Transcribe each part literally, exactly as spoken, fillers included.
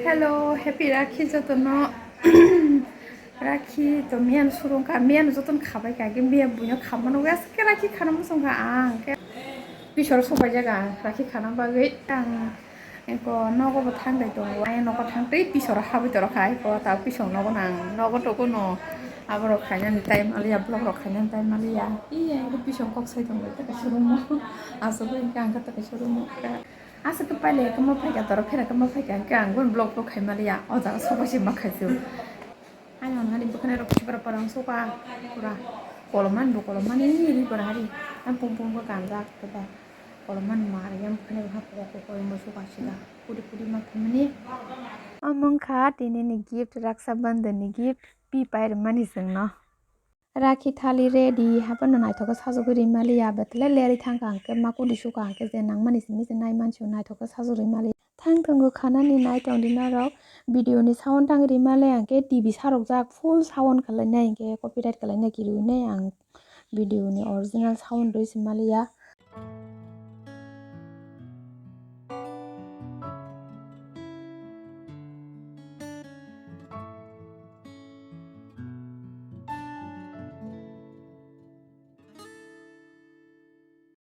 Hello, happy Rakhi jotono. Rakhi to miyan surung kha, miyan joton khabai kha, ke miyan buino khamano wes ke Rakhi khana musung kha ang ke. Pisor sobai jaga Rakhi khana bagwi ang eko nogo bo thang dai tongo. Ai nogo thang tei pisor habai toro kha eko ta pisor nogo nang nogo to kono aborok khainani time aliya, vlog rok khainani time aliya. Iya eko pisor kok sai tongo ta surung mo. Asok bai ang kha ta surung mo. Aswk khe pailai khe ma phaikha, toro phera khe ma phaikha, hwnkhe ang boni vlog bo khai maliya, o jaga soba se ma khaisuk. Ayang hani bwkhwnai rok chibra parang soka pura kolomani bo kolomani ri pura hari. Ang pung pung bo kanjak keba kolomani ma ri yang bwkhwnai bo hapra ko ko bo soka sida puri puri ma khaimani. Omo wngkha tini ni gift, Raksha Bandhan ni gift, pi pai rwmani chwngno. Rakhi thali ready, haphano naithok khe sajagwi rimaliya, betele lerwi thangkha hwnkhe ma kudi sukha hwnkhe je nangmani simi se naimansio naithok khe sajagwi rimaliya. Thang thwngo khanani naitong di norok, video ni sound tang rimaliya hwnkhe T V sarokjak full sound khwlainai hwnkhe copyright khwlainai kirwi nai ang video ni original sound rwi se maliya.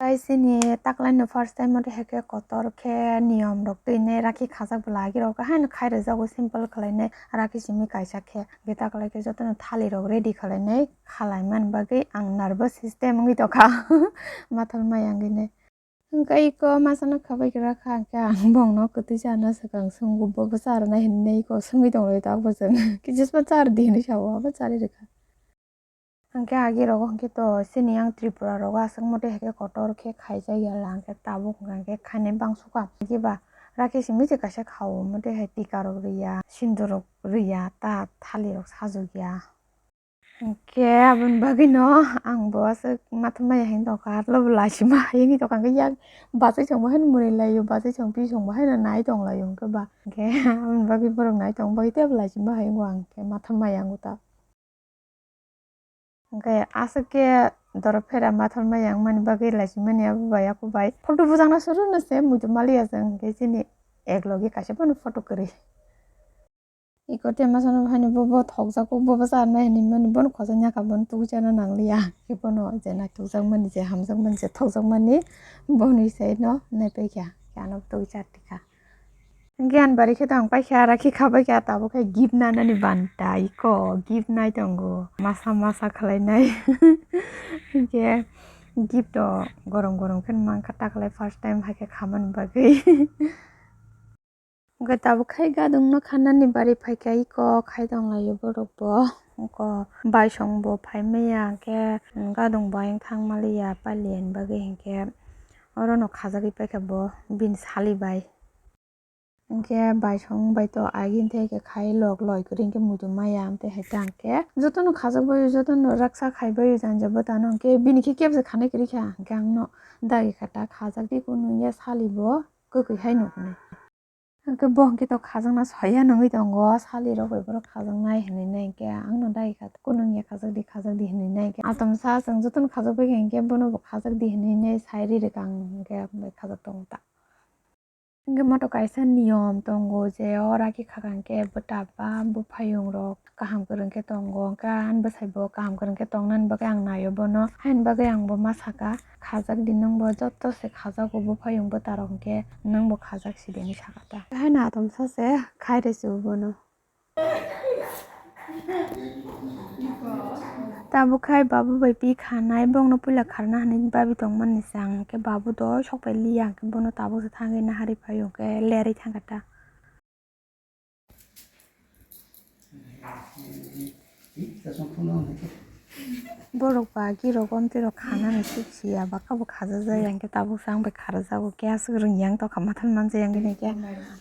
Guys, chini taklaino first time oro heke kotor khe niyom rok twi nai rakhi khajak bwla agi rok haino khai rwjago simple khwlainai rakhi simi kaisa khe. Hwnkhe taklai khe jotono thali rok ready khwlainai khalai man bagwi ang nervous system wngwi tongkha mathal maya wngwi nai. Hwnkhe iko masa no khabai kwrak kha hwnkhe ang bongno kwtwi chana swkang swngo bo bwsa rwnai hinwi iko swngwi tonglaio tabuk bo chwng kisa chardi hinwi sao abo charwi rwkha. Hwnkhe agi rogo hwnkhe to chini yang Tripura rogo aswk mote hai khe kotor khe khaijak ya la hwnkhe tabuk hwnkha hwnkhe khainai bang sukha hwnkhe ba rakhe simi se kaisa khao mote hai tika rok riya sindur rok riya ta thali rok sajok ya. Hwnkhe aboni bagwino ang bo aswk matha maya hinwi tongkha, arlo bo lachima hai wngwi tongkha, hwnkhe yak bachai chwng bo haino mwnwi laio, bachai chwng pi chwng bo haino nai tong laio, hwnkhe ba hwnkhe aboni bagwi borok nai tong bagwi teibo lachima hai wngo ang, hwnkhe matha maya wngo ta. Hwnkhe aswk khe dorok phera matha maya wngmani bagwi lachimani abo bai, ako bai photo bujakna suru no se muitu maliya chwng, hwnkhe chini ek logi kaisa phano photo kwrwi. Iko tema sono haino bo, bo thokjago, bo, bo charnai hinwi mani bono khojak ya kha, bono tugui chana nangliya. Khe bono je naithokjakmani, je hamjakmani, je thokjakmani boni saino naipaikha. Khe ano tugui chartikha. Hwnkhe ani bari khe tong paikha, rakhi khabaikha, tabuk khe gift nanani banta iko gift nai tongo. Masa masa khwlainai. Hwnkhe gift o gorom gorom khe mankha, taklai first time hai khe khamani bagwi. Hwnkhe tabuk khai gadungno khanani bari phaikha iko khai tonglaio borokbo. Iko baisongbo phaimaya hwnkhe gadung bo ayang thangmaliya paliani bagwi hwnkhe orono khajagwi paikha bo bini sali bai. Hwnkhe baisong bai to agini theke khai lok loi kwrwi hwnkhe muitu maya amtwi hai ta hwnkhe jotono khajak bai jotono raksa khai bai janja bwtano hwnkhe bini khe kebsa khanai kwrwi kha hwnkhe angno dagi kha ta khajak di kunu ya sali bo kwkwi hai nuknai. Hwnkhe bo hwnkhe to khajakna soya nungwi tongo, salirok bai borok khajaknai hinwi nai hwnkhe, "Ang no dagi kha, kunu wngya, khajak di, khajak di," hinwi nai hwnkhe, atomsa chwng jotono khajak bai kha hwnkhe, "Bono bo khajak di," hinwi nai sai ri rwkha ang hwnkhe, bai khajak tongo ta. Hwnkhe moto kaisa niyom tongo je, o rakhi khaka hwnkhe bwta ba buphayung rok kaham kwrwng khe tongo, hwnkhe ani bwsai bo kaham kwrwng khe tongnani bagwi ang naio bono, haini bagwi ang bo ma saka. Khajak di nwng bo, joto se khajago buphayung bwtarok hwnkhe nwng bo khajak sidi hinwi saka ta. Haino atomsa se khai rw si bono. Tabuk khai babu bai pi khanai, bongno puila kharna hinwi babi tongmani se ang hwnkhe babu doi sok pai liya hwnkhe bono tabuk se thangwi naharwi phaio hwnkhe lerwi thangkha ta. Borok ba girok omtwi rok khanani sik siya bwkha bo khajajak ya hwnkhe tabuk se ang bai kharajago khe aswk rwngya wng tongkha mathang manjak ya hwnkhe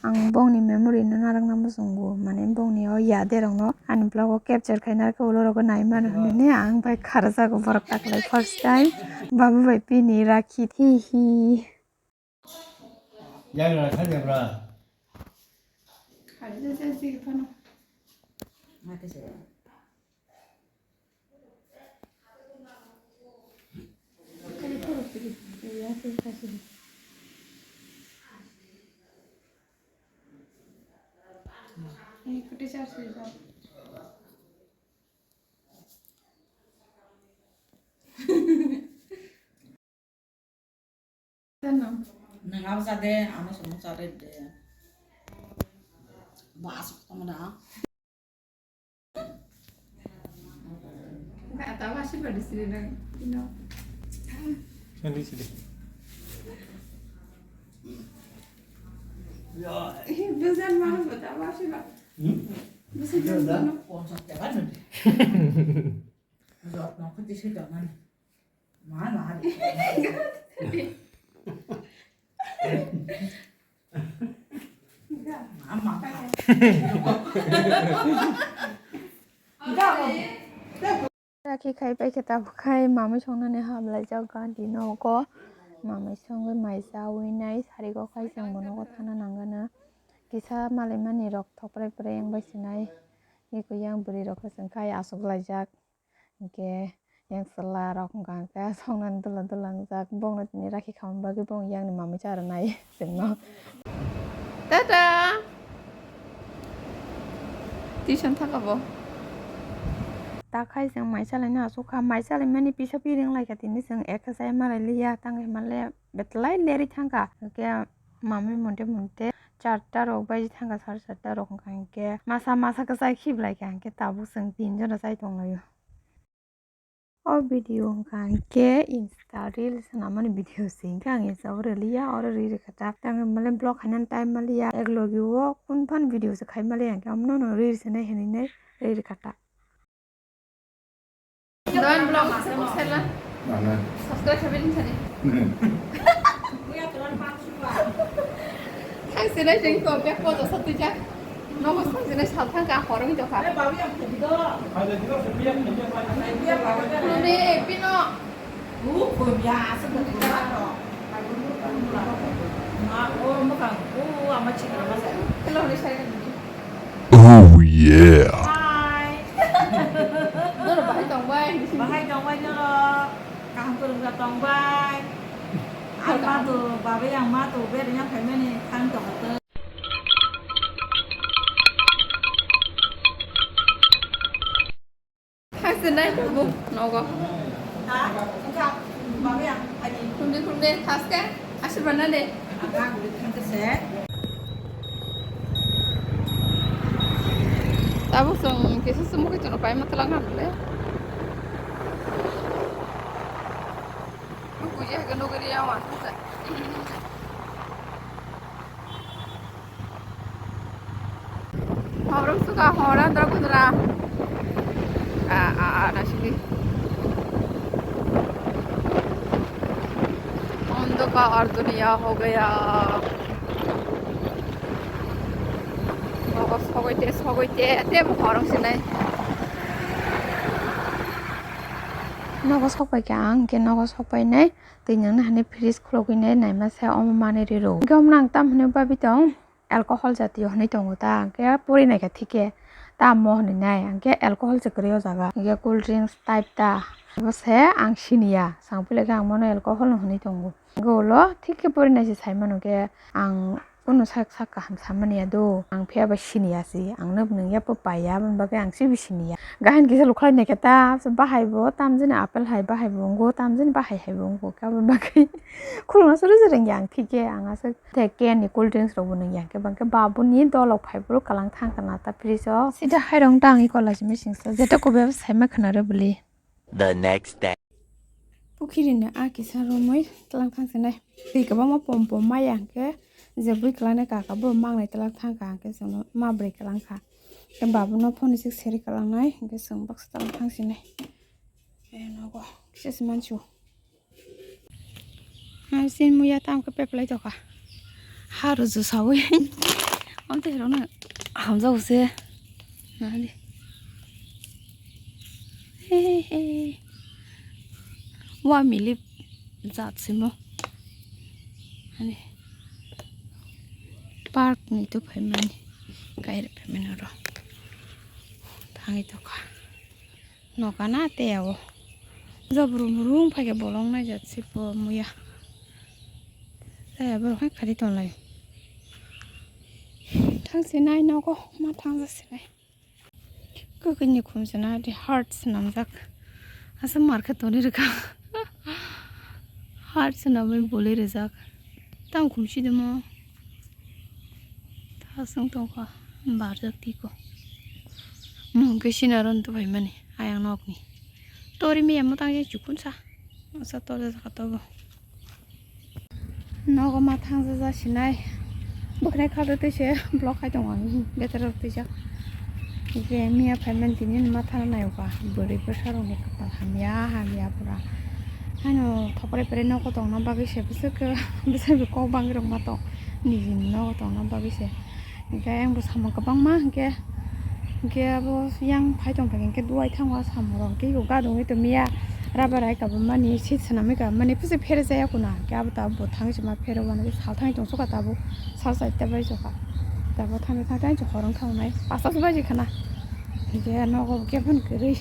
ang bongni memory no narwkna muchungo mane bongni o yade rokno ani vlog o capture khaina khe ulo rogo nai mano hinwi ang bai kharajago borok taklai first time babu bai pini rakhi hihi. Yagra kha de bra. Teacher swijak. Nang abo sa de, ano somo sa de de. Bas, tamo da. Kata basi ba di sini nang, you know. Sini, sini. Bukan mana kata basi ba. Hmm? Bukan mana. Konsep jalan ni. Jawab nak kerja sih jangan. Mana ada? Mama. Rakhi khai pai khe tabuk khai mamui songnani hablaijak gandhi nogo. Mamui songwi mai chawi nai sari go khai chwng bo nogo thana nangano. Kisa malaimani rok thoprai prai wng bai sinai. Eko yang bwrwi rok khe chwng khai achuk laijak. Hinkhe yang chwla rok wngkha hinkhe songnani dula dula wngjak. Bongno tini rakhi khamani bagwi bong yang ni mamui cha rwnai chwngno. Tata! Tuition thangkha bo. Ta khai chwng mai chalaina achukha, mai chalaimani pisa piring laikha tini chwng ekha chai malai liya, tangwi hwnba le betlai lerwi thangkha. Hinkhe mamui monte monte charta rok baji thangkha, sare charta rok wngkha hinkhe masa masa khe chai khiblai kha hinkhe tabuk chwng tin jona chai tonglaio. O video wngkha hinkhe Insta reels swnamani video se hinkhe ang Insta o rwliya, oro ri rwkha ta. Tangwi male vlog khainani time maliya, ek logi o kun phan video se khai maliya hinkhe omono no reels hinwi hinwi nai ri rwkha ta. Don vlog ase mo sela. Mana? Subscribe khabe din sani. Thang sinai jeng ko bek po jasa tui jak. Nogo thang sinai sal thang ka horong jokha. Khulumni pino. Hello, ni sai. Oh yeah. Hi. Nono bahai tongbai. Bahai tongbai nono. Kaham kwrwngsa tongbai. Ang ma tu, babai ang ma tu, beri yang phaimani thang tongkha. Thasinai tabuk nogo. Khumde khumde thaske asirban na de. Tabuk chwng kisa sumuk khe chwngno paima twlang kha le. Buji hai khe nugwi rw ya uansukha. Horom suka hora dra kudra. A, a, a, nasili. Ondokar duniya ho gaya. Nogo sogoi te, sogoi te, te bo horong sinai. Nogo sokpai khe ang, hwnkhe nogo sokpai nai. Twi nang nai hani fridge khulogwi nai naima se omo manwi rw rw. Hwnkhe omo nang tam hwnwi babi tong. Alcohol jatiyo hwnwi tongo ta, hwnkhe pori naikha thik khe tamo hwnwi nai, hwnkhe alcohol se kwrwi o jaga, hwnkhe cool drinks type ta, abo se ang siniya, chwng puila khe ang bono alcohol no hwnwi tongo, hwnkhe ulo thik khe pori nai se sai mano, hwnkhe ang kunu sak sak kaham samani ya do, ang phiya bai siniya se, ang no nung ya po pai ya, aboni bagwi ang sibi siniya, gahan kisa lukhlai naikha ta, bahai bo tamjani apple hai bahai bo wngo, tamjani bahai hai bo wngo, aboni bagwi khulumno suru se rwngya ang thik khe, ang aswk. Tei can ni cool drinks rok bo nung ya, hwnkhe bangkhe babuni dolok phai bwrwk kwlang thang kana ta fridge o. Sida hai rong ta ang iko lachi missing sa, jeta kobe abo saima khna re bwli. The next day. Pukhiri ni a kisa romwi twlang thang sinai. Twi kwbangma pom pom maya hwnkhe je bwi kwlangnai kaka bo mangnai twlang thang ka hwnkhe chwngno ma bwrwi kwlang kha. Hwnkhe babuno phone ni sik seri kwlangnai hwnkhe chwng baksa twlang thang sinai. E nogo kisa se mansu. Hasin muya tam khe peplai tokha. Ha ruju sawi. Amte rona hamjao se. Nani. He he. Wa mili jat simo. Ani. Park ni tu phaimani. Kaire phaimani ro. Thangi tokha. Nokana tei o. Jabrum rum phaikhe bolong naijak se bo muya. Tei borok hai khari tonlai. Thang sinai nogo ma thang ja sinai. Kwkwi ni khum sinai di heart swnamjak. Asa market toni rwkha. Heart swnamwi bolwi rijak. Tang khum sidimo. Thasung tongkha. Barjak tiko. Mung khe sinaron to phaimani. Ayang nokni. Tori miyamo tang jai chukun sa. Asa torjak tobo. Nogo ma thangjaja sinai. Bwkhwnai khaldo twi se block khai tongo ang betero twijak. Je miya phaimani tini ma thana nayoka. Bwrwi bwsarokni kwpal hamya hamya pura. Haino thopre pore nogo tongna bagwi se bwswk bwswk kok bangwi rok ma tong. Nijini nogo tongna bagwi se. Hingke ayang bo samung kwbangma hingke, hingke abo yang phai tongthok hingke duai thango samung rok hingke ego gadungwi tongmiya rubber hai kabamani seat swnamwi kabamani phusi phere jaya kuna hingke abo tabuk bo thangwi se ma phere wani sal thangwi tongsuka tabuk sal side ta bai soka tabuk thangwi thangwi tei hor wngkha hwnwi pasta se baji khana hingke nogo khe phano kwrwi.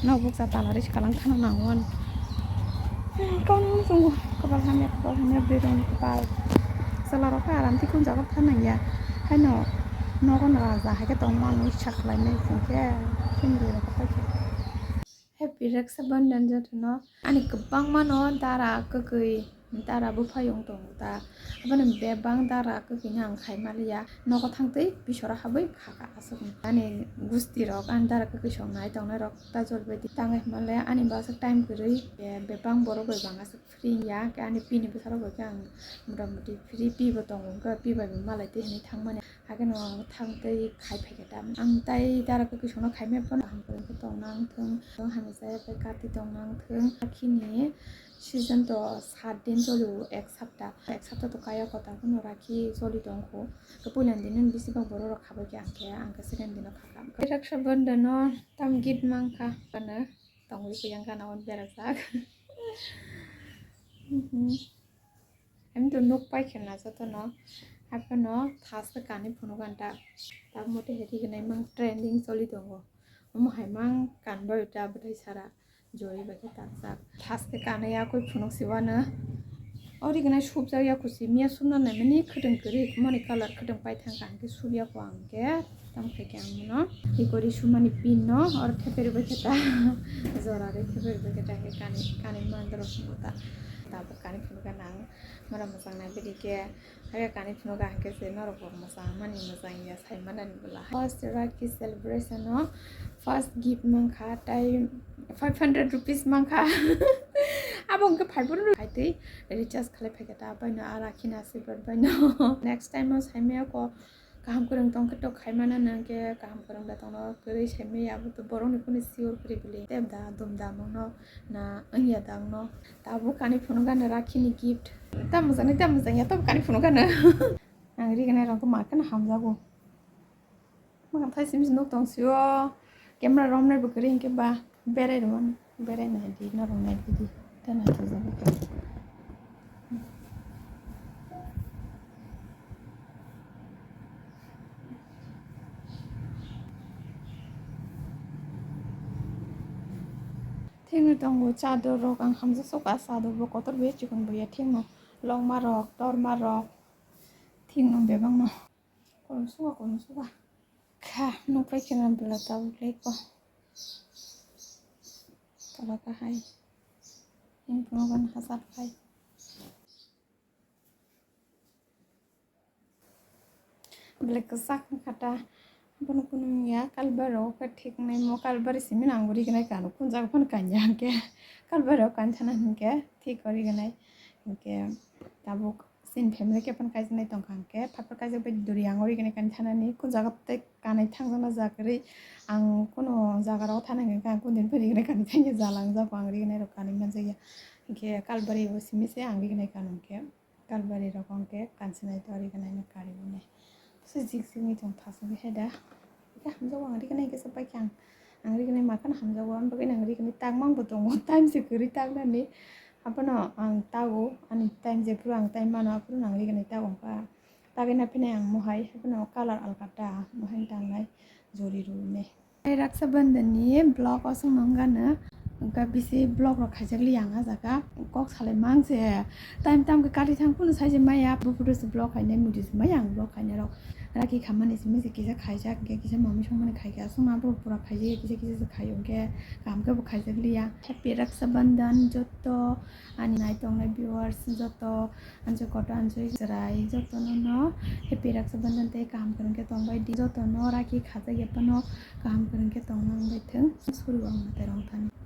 Nok bukcha tala ri kalang khana nango ani. Kaun chungo kabal hamya kabal hamya bwrwi rokni kabal. Chwla rok khe aram tikun jaga thanang ya. Haino nogo no raja hai khe tong mano sak khlai nai chwng khe. Chini bwrwi rok khe paikhe. Happy Raksha Bandhan jotono. Ani kwbangma no dara kwkwi. Dara buphayung tongo ta. Aboni bebak dara kwkwi no ang khai maliya. Nogo thangtwi bisora habwi khaka aswk. Ani gusti rok ani dara kwkwi song nai tongnai rok ta jolbaidi tangai hwnmale ani bo aswk time kwrwi. Bebak borok bai bang aswk free ya. Khe ani pini bwsarok bai khe ang mota moti free pi bo tongo. Wngkha pi bai bo malai twi hinwi thangmani. Hakhe no thangtwi khai phaikhe ta. Ang tai dara kwkwi songno khai maya phano kaham kwrwngkhe tongna wngthwng. Hamya chaya pai kati tongna wngthwng. Akhini Season to sat din choli o, ek sapta, ek sapta to kaya kota phano rakhi choli tongkho. To puila din bisi bang borok rok khabai khe ang khe, ang khe second dino khakha. Raksha Bandhan no tam gift mankha, ano tongwi khe yang gana on berajak. Em to nuk pai khe na joto no, haphano thaste kani phunuk ganta, tab mote hedi gwnai mang trending choli tongo. Omo hai mang kan bai ta bwtai sara. Jori bai khe takjak. Thaste kanwi yakui phunuk se uanw. Ori gwnai subjak yaku simi ya subna naimani khwtwng kwrwi moni colour khwtwng pai thangkha hwnkhe sub yaku ang khe. Tamo khe khe ang mano. Ikori sumani pin no oro thepe rwbai khe ta. Jora rwi thepe rwbai khe ta hwnkhe kanwi, kanwi mandro swngo ta. Tabuk kanwi phunukha nang. Mora mwchang nai bidi khe. Hakhe kani phunukha hwnkhe se norok bo mwchang mani mwchang ya sai manani bwla. First Rakhi celebration o first gift mankha tai five hundred rupees mankha. Abo hwnkhe five hundred hai twi recharge khlai phaikha ta baino a Rakhi ni asirwad baino. Next time o sai maya kho kaham kwrwng tong khe to khai mano hwnkhe kaham kwrwng da tongno kwrwi sai maya abo to borok ni kunu sure kwrwi bwlwi tei da dum da mangno na wngya da wngno. Tabuk kani phunukha no Rakhi ni gift. Tamo jani, tamo jani, ya, tamo kani phunukha no. Ang rignai rok ma kheno hamjago. Mwkhang thai simi se nuk tong sio. Camera romnai bo kwrwi hinkhe ba berai rwmani. Berai nai di, norok nai di di. Tei nai di jago. Thikno tongo chador rok, ang hamjak soka chador bo kotor bo ya chikon bo ya thikno longma rok torma rok thikno bebakno kolom suka kolom suka kha nukphai kheno bela tabuk leko tola kahai himphrugo hachal khai. Belai kwchak wngkha ta. Abono kunu wngya, kalbari rok khe thik nai mo, kalbari simi no ang bo rignai kha, ano kun jaga phano kanya hwnkhe, kalbari rok kani thana hwnkhe thik o rignai hwnkhe tabuk chini family khe phano kaijaknai tongkha hwnkhe, phapar kaijak bai duri ang o rignai kani thanani, kun jaga tei kanwi thangjakna jaga kwrwi ang kunu jaga rok thana hwnkhe ang kun din phai rignai kani thangya, jala wngjago ang rignai rok kanwi manjakya hwnkhe, kalbari bo simi se ang rignai kha hwnkhe. Kalbari rok hwnkhe kansinai tori gwnai no kari bini. Bwsai jik jik wngwi tong thasugwi hai da. Khe hamjago ang rignai kisa paikha ang. Ang rignai makhano hamjago, ang bagwi ang rignai tangmang bo tongo. Time se kwrwi taknani. Abono ang tago, ani time jephuru ang time mano, aphuru ang rignai tago wngkha. Tagwi na phinai ang mohai, abono colour alkata, mohai tangnai jori rwmani. Tei Raksha Bandhan ni vlog o chwng nung gana Wngkha bisi vlog rok khaijak li ang ah jaga kok salai mang se. Time tam khe kari thang phano sai se maya. Bo photo se vlog khainai, muitu se maya ang vlog khainai rok. Rakhi khamani simi se kisa khaijak, hwnkhe kisa mami songmani khaikha. Aswk ma bo pura khaijak, kisa kisa se khai, hwnkhe kaham khe bo khaijak li ya. Happy Raksha Bandhan joto ani nai tongnai viewers joto. Anjoi kotor, anjoi chwrai, jotono no happy Raksha Bandhan tei kaham kwrwng khe tongbai di. Jotono rakhi khajak ya phano kaham kwrwng khe tongna wngbai thwng. Suri o ang mwtai rok thani.